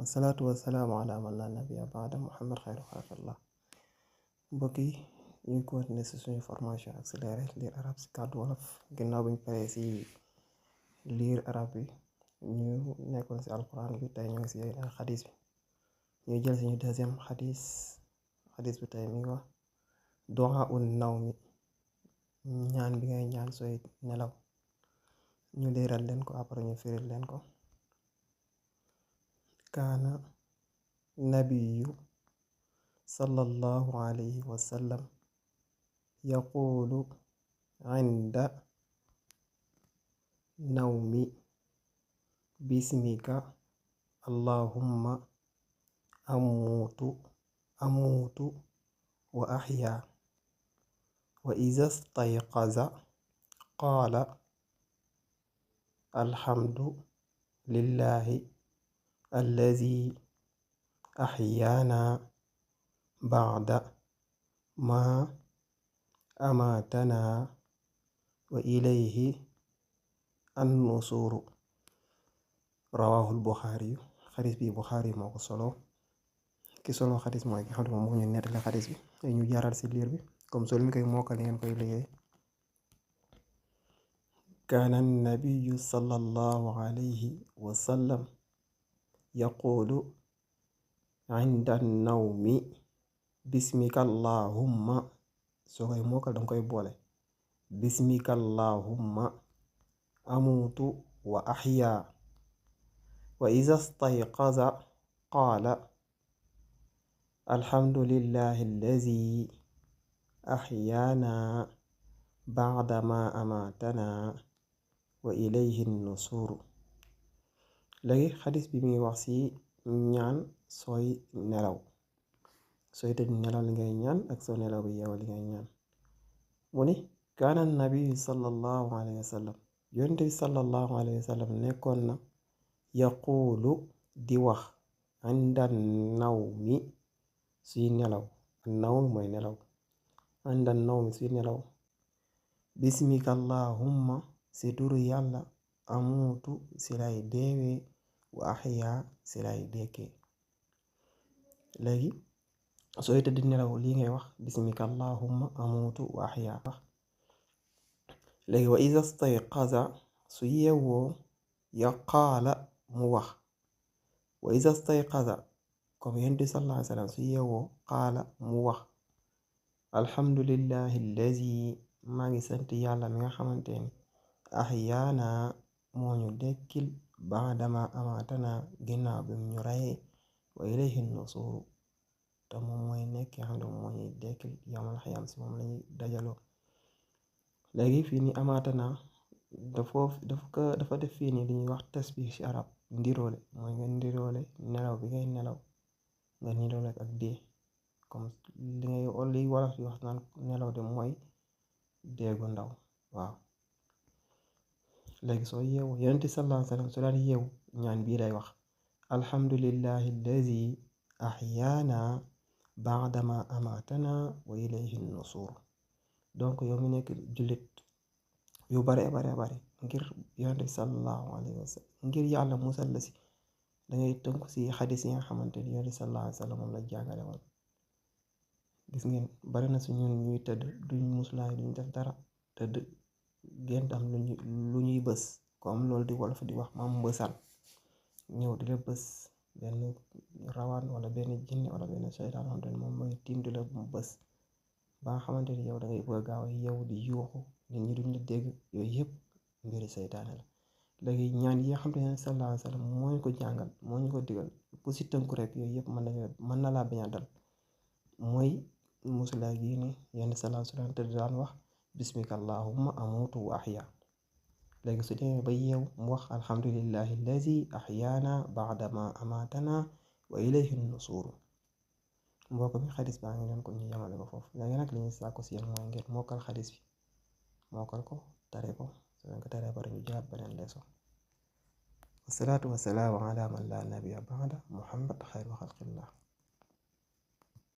wasalaatu wasalaamu ala man la nabiya baada muhammad xayru xalqillah. mbokk yi ñu continuer si suñu formation accélérée lire arabe si kàddu wolof. ginnaaw buñ paree si lire arabe bi ñu nekkoon si alquran bi, tey ñu ngi si xadis bi. ñu jël suñu deuxième xadis bi tey mi ngi wax du'a un nawmi, ñaan bi ngay ñaan sooy nelaw. ñu leeral leen ko après ñu firil leen ko. kaana nabiyu sallallahu alayhi wa sallam yaqulu inda nawmi bismika allahumma amuutu wa ahya wa iza stayqaza qaala alhamdu lillahi allazi ahyaana ba'da ma amaatana wa ilayhi an-nusuuru. rawaahul Buxaari. xadis bi Buxaari moo ko solo. ki solo xadis mooy ki xam ne moom moo ñu nettali xadis bi. ñu jaaral si liir bi comme soo leen koy mokkal ngeen koy liggéey. kaana nabiyu sallallahu alayhi wa sallam yaqulu inda nawmi bismika allahumma. soo koy mokkal danga koy boole bismika allahumma amuutu wa ahya wa iza stayqaza qaala alhamdulillahi allazi ahyaana ba'da ma amaatana wa ilayhi nusuuru. léegi xadis bi mi ngi wax ci ñaan sooy nelaw. sooy tëdd nelaw li ngay ñaan ak soo nelaw bi yeewa li ngay ñaan. mu ni kaana nabiyu sallallahu alayhi wa sallam, yonent bi sallallahu alayhi wa sallam nekkoon na yaquulu di wax inda nawmi suy nelaw. nawm mooy nelaw. inda nawmi suy nelaw bismika allahumma si turu yàlla amuutu si lay deewee wa ahya si lay dekkee. léegi sooy tëdd nelaw lii ngay wax bismika allahumma amuutu wa ahya. léegi wa iza stayqaza su yeewoo ya qaala mu wax. wa iza stayqaza comme yonent bi sallallahu alayhi wa sallam su yeewoo qaala mu wax alhamdulillahi allazi, maa ngi sant yàlla mi nga xamante ni ahyaana moo ñu dekkil baadama amaatana ginnaaw bi mu ñu rayee wa ilayhi nusuuru, te moom mooy nekk xam ne moo ñuy dekkil yawmal xiyaam si moom lañuy dajaloo. léegi fii ni amaatana dafa def fii nii li ñuy wax tasbih ci arab. ndiroole mooy nga ndiroole nelaw bi ngay nelaw nga ndiroole ak dee. comme li wolof yi wax naan nelaw de mooy deegu ndaw. waaw léegi soo yeewu yonent sallallahu alayhi wa sallam su daan yeewu ñaan bii lay wax alhamdulillahi allazi ahyaana ba'dama amaatana wa ilayhi nusuur. donc yow mi nekk jullit yu bare ngir yonent bi sallallahu alayhi wa sallam, ngir yàlla musal la si dangay tënku si xadis yi nga xamante ni yonent bi sallallahu alayhi wa sallam moom la jàngale woon. gis ngeen bari na su ñun ñuy tëdd duñ muslaay duñ def dara tëdd gént am lu ñuy bës comme loolu di wolof di wax maam mbësal ñëw di la bës benn rawaan wala benn jinne wala benn seytaan xamante ni moom mooy tiim di la bës ba nga xamante ni yow dangay bëgg a gaaw a yeewu di yuuxu nit ñi duñ la dégg. yooyu yëpp mbiri seytaane la. léegi ñaan yi nga xam ne sallallahu alayhi wa sallam moo ñu ko jàngal moo ñu ko digal ku si tënku rek yooyu yëpp mën na laa bañ a dal. mooy musulaay gii ni yenn sallallahu alayhi wa sallam te daan wax bismika allahumma amuutu wa ahya. léegi su demee ba yeew mu wax alhamdulillahi allazi ahyaana ba'da ma amaatana wa ilayhi nusuuru. mbokk mi xadis baa ngi leen ko ñu yamale ko foofu. léegi nag li ñuy sàkku si yéen mooy ngeen mokkal xadis bi mokkal ko tare ko su leen ko taree bari ñu jëlaat beneen leçon. wasalaatu wasalaamu ala man la nabiya ba'da muhammad xayru xalqillah.